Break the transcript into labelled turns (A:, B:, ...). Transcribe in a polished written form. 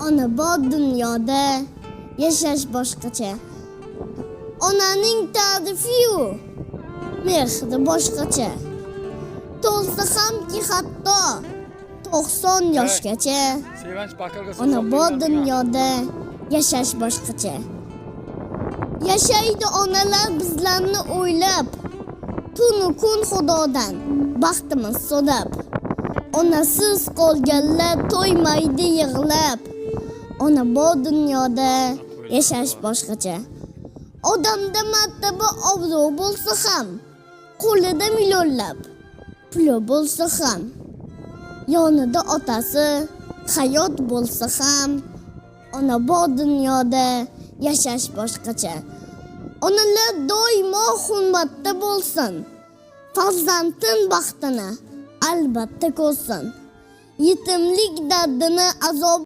A: Ona bor dunyoda yashash boshqacha. Onaning ta'rifi-yu mehri boshqacha. To'lsa hamki hatto 90 yoshgacha.
B: Sevinch Bakirga
A: Ona bor dunyoda yashash boshqacha. Yashaydi onalar bizlarni o'ylab, tunu kun Xudodan baxtimiz so'rab. Onasiz qolganlar to'ymaydi yig'lab. Ona bor dunyoda yashash boshqacha. Odamda martaba obro' bo'lsa ham, qo'lida millionlab puli bo'lsa ham, yonida otasi hayot bo'lsa ham, ona bor dunyoda yashash boshqacha. Onalar doimo hurmatda bo'lsin. Farzandin baxtini albatta ko'rsin. Yetimlik dardini azob